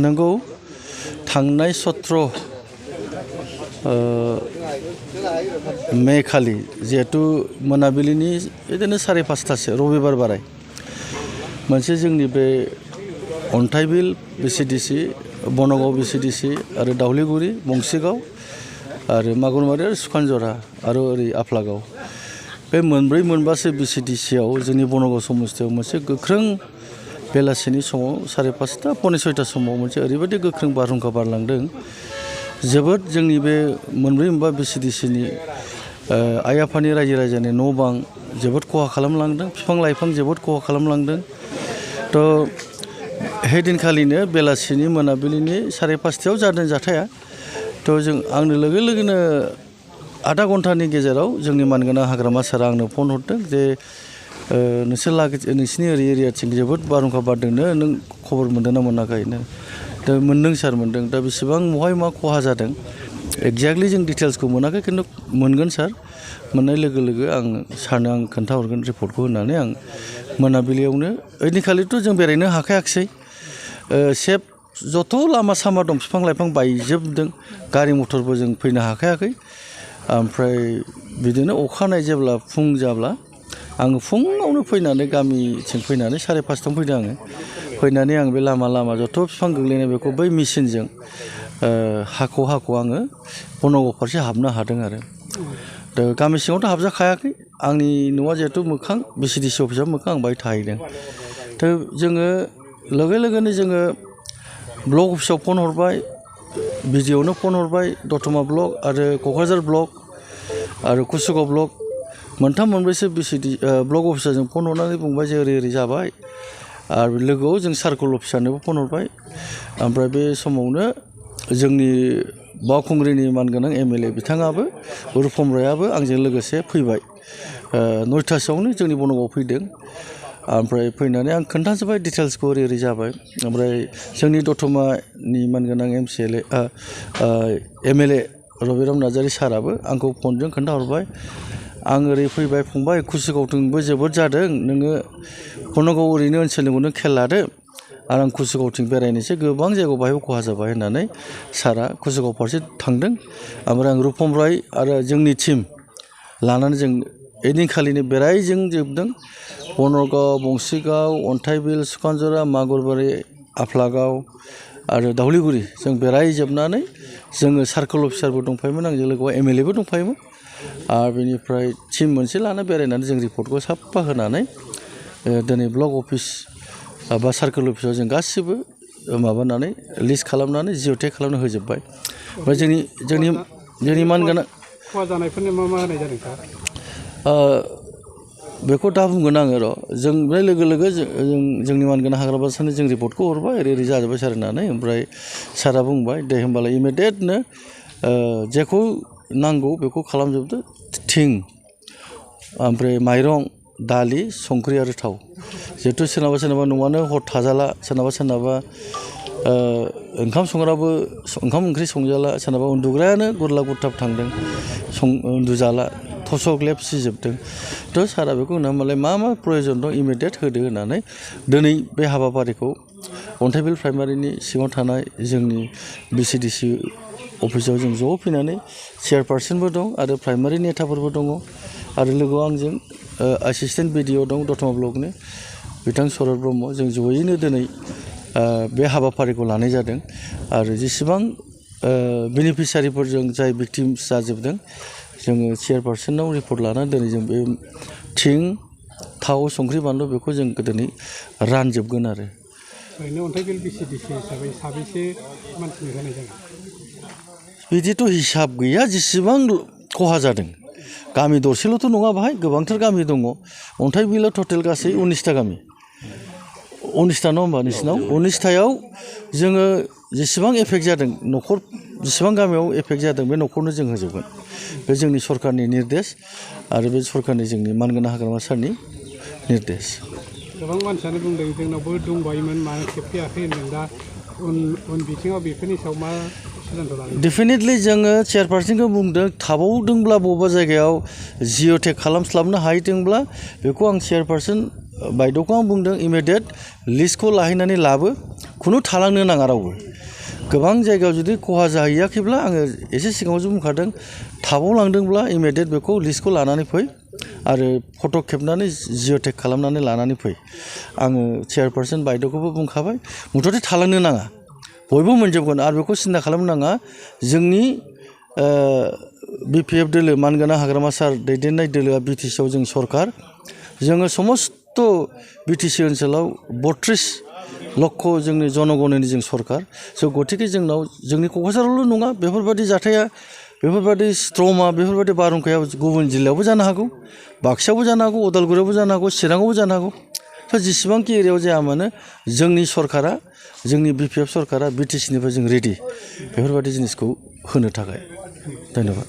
नंगौ थांनाय सत्र मे खालि जिहेतु मोनाबिलिनि बिदिनो 5:30 रबिबार बाराय मोनसे जोंनि बे अन्थाइबिल बिसिडिसि बनगाव बिसिडिसि आरो दावलिगुरि बंसिगाव आरो मागुरमारि आरो सुखानजरा आरो ओरै आफलागाव बे मोनबासो बिसिडिसिआव जोंनि बनगाव समस्थियाव मोनसे गोख्रों बेलासिनि समाव 5:30 पौने 6टा समाव मोनसे ओरैबायदि गोख्रों बारहुंखा बारलांदों जोबोद जोंनि बे मोनबा बिसिडिसिनि आइ आफानि रायजो राजानि न' बां जोबोद खहा खालामलांदों बिफां लाइफां जोबोद खहा खालामलांदों थ' हेदिनखालिनो बेलासिनि मोनाबिलिनि 5:30 जादों जाथाया थ' जों आंनो लोगो लोगोनो आधा घन्टानि गेजेराव जोंनि मानगोनां हाग्रामा सारा आंनो फन हरदों जे नोंसिनि ओरै एरियाथिं जोबोद बारहुंखा बारदोंनो नों खबर मोन्दों ना मोनाखैनो दा मोन्दों सार मोन्दों दा बेसेबां बहाय मा खहा जादों एक्जेक्टलि जों डिटेल्सखौ मोनाखै खिन्थु मोनगोन सार मोननाय लोगो लोगो आं सारनो आं खोन्थाहरगोन रिपर्टखौ होननानै आं मोनाबिलियावनो ओइदिनखालिथ' जों बेरायनो हाखायाखिसै सेफ जथ' लामा सामा दं बिफां लाइफां बायजोबदों गारि मथरबो जों फैनो हाखायाखै ओमफ्राय बिदिनो अखानायै जेब्ला फुं जाब्ला आङो फुङावनो फैनानै गामिथिं फैनानै 5:30 फैदों आङो फैनानै आं बे लामा जथ' बिफां गोग्लैनाय बेखौ बै मेसिनजों हाख' आङो बनगाव फारसे हाबनो हादों आरो दा गामि सिङावथ' हाबजाखायाखै आंनि न'आ जिहेतु मोखां बिसिडिसि अफिसाव मोखां आं बाहाय थाहैदों थ' जोङो लोगो लोगोनो जोङो ब्लक अफिसाव फन हरबाय बिडिअनो फन हरबाय दतमा ब्लक आरो क'क्राझार ब्लक आरो कुसुगाव ब्लक मोनथाम मोनब्रैसो ब्लक अफिसारजों फन हरनानै बुंबाय जे ओरै जाबाय आरो लोगोआव जों सार्कोल अफिसारनोबो फन हरबाय ओमफ्राय बे समावनो जोंनि बावखुंग्रिनि मानगोनां MLA बिथाङाबो रुपम रायाबो आंजों लोगोसे फैबाय 9टासोआवनो जोंनि बनगाव फैदों ओमफ्राय फैनानै आं खोन्थाजोब्बाय डिटेल्सखौ ओरै जाबाय ओमफ्राय जोंनि दतमानि मानगोनां MLA रबिराम नार्जारि साराबो आंखौ फनजों खोन्थाहरबाय आं ओरै फैबाय फंबाय कुसुगावथिंबो जोबोद जादों नोङो बनगाव ओरैनो ओनसोलनिखौ नों खेल लादो आरो आं कुसुगावथिं बेरायनोसै गोबां जायगायाव बाहायबो खहा जाबाय होननानै सारा कुसुगाव फारसे थांदों ओमफ्राय आं रुपम राय आरो जोंनि टिम लानानै जों ओइदिनखालिनो बेरायजोबदों बनगाव बंसिगाव अन्थाइबिल सुखानजरा मागुरबारि आफलागाव आरो दावलिगुरि जों बेरायजोबनानै जोङो सार्कोल अफिसारबो दंफायोमोन आंजों लोगोआव MLAबो दंफायोमोन आरो बेनिफ्राय टिम मोनसे लाना बेरायनानै जों रिपर्टखौ साफा होनानै दिनै ब्लक अफिस बा सार्कोल अफिसाव जों गासिबो माबानानै लिस्ट खालामनानै जिअ'टेग खालामना होजोब्बाय ओमफ्राय जोंनि मानगोनां खहा जानायफोरनो मा होनाय जादों सार बेखौ दा बुंगोन आङो र' जों बे लोगो जोंनि मानगोनां हाग्रामा सारनो जों रिपर्टखौ हरबाय ओरै जाजोब्बाय सार होननानै ओमफ्राय सारा बुंबाय दे होमबालाय इमिडियेटनो जेखौ नांगौ बेखौ खालामजोबदो थिं ओमफ्राय माइरं दालि संख्रि आरो थाव जिहेतु सोरनाबा न'आनो हर थाजाला सोरनाबा ओंखाम संग्राबो ओंखाम ओंख्रि संजाला सोरनाबा उन्दुग्रायानो गुरला गुरथाब थांदों उन्दुजाला थसक लेब सिजोबदों थ' सारा बेखौ होननानै मा प्रयजन दं इमिडियेट होदो होननानै दिनै बे हाबाफारिखौ अन्थाइबिल प्राइमारिनि सिङाव थानाय जोंनि बिसिडिसि अफिसाव जों ज' फैनानै चेयारपारसनबो दं आरो प्राइमारि नेताफोरबो दङ आरो लोगोआव आंजों एसिस्टेन्ट BDO दं दतमा ब्लकनि बिथां शरद ब्रह्म जों जयैनो दिनै बे हाबाफारिखौ लानाय जादों आरो जेसेबां बेनिफिसारिफोरजों जाय भिक्टिम्स जाजोबदों जोङो चेयारपारसनाव रिपर्ट लानानै दिनै जों बे थिं थाव संख्रि बानलु बेखौ जों दिनै रानजोबगोन आरो ओरैनो अन्थाइबिल बिसिडिसि हिसाबै साबेसे मानसिनो होनाय जागोन बिदिथ' हिसाब गैया जेसेबां खहा जादों गामि दरसेल'थ' नङा बाहाय गोबांथार गामि दङ अन्थाइबिलाव टटेल गासै 19टा गामि 19टा नङा होमबा नोंसिनाव 19टायाव जोङो जेसेबां एफेक्ट जादों न'खर जेसेबां गामियाव एफेक्ट जादों बे न'खरनो जों होजोबगोन बे जोंनि सरकारनि निर्देश आरो बे सरकारनि जोंनि मानगोनां हाग्रामा सारनि निर्देश गोबां मानसियानो बुंदों जोंनावबो दंबायोमोन मानो खेबफैयाखै होनदों दा उन बिथिङाव बेफोरनि सायाव मा सिद्धान्त लादों डेफिनेटलि जोङो चेयारपारसनखौ बुंदों थाबावदोंब्ला बबेबा जायगायाव जिअ'टेग खालामस्लाबनो हाहैदोंब्ला बेखौ आं चेयारपारसन बायद'खौ आं बुंदों इमिडियेट लिस्टखौ लाहैनानै लाबो खुनु थालांनो नाङा रावबो गोबां जायगायाव जुदि खहा जाहैयाखैब्ला आङो एसे सिगाङावसो बुंखादों थाबावलांदोंब्ला इमिडियेट बेखौ लिस्टखौ लानानै फै आरो फट' खेबनानै जिअ'टेक खालामनानै लानानै फै आङो चेयारपारसन बायद'खौबो बुंखाबाय मुथथे थालांनो नाङा बयबो मोनजोबगोन आरो बेखौ सिन्था खालामनो नाङा जोंनि BPF दोलो मानगोनां हाग्रामा सार दैदेननाय दोलोआ बिटिसिआव जों सरकार जोङो समस्त बिटिसि ओनसोलाव 32 लक्ष जोंनि जनगणनि जों सरकार स' गतिके जोंनाव जोंनि क'क्राझारावल' नङा बेफोरबायदि जाथाया बेफोरबायदि स्ट्रमा बेफोरबायदि बारहुंखाया गुबुन जिल्लायावबो जानो हागौ बाक्सायावबो जानो हागौ उदालगुरियावबो जानो हागौ चिराङावबो जानो हागौ स' जेसेबांखि एरियायाव जाया मानो जोंनि सरकारा जोंनि BPF सरकारा बिटिसिनिफ्राय जों रेडि बेफोरबायदि जिनिसखौ होनो थाखाय धन्यबाद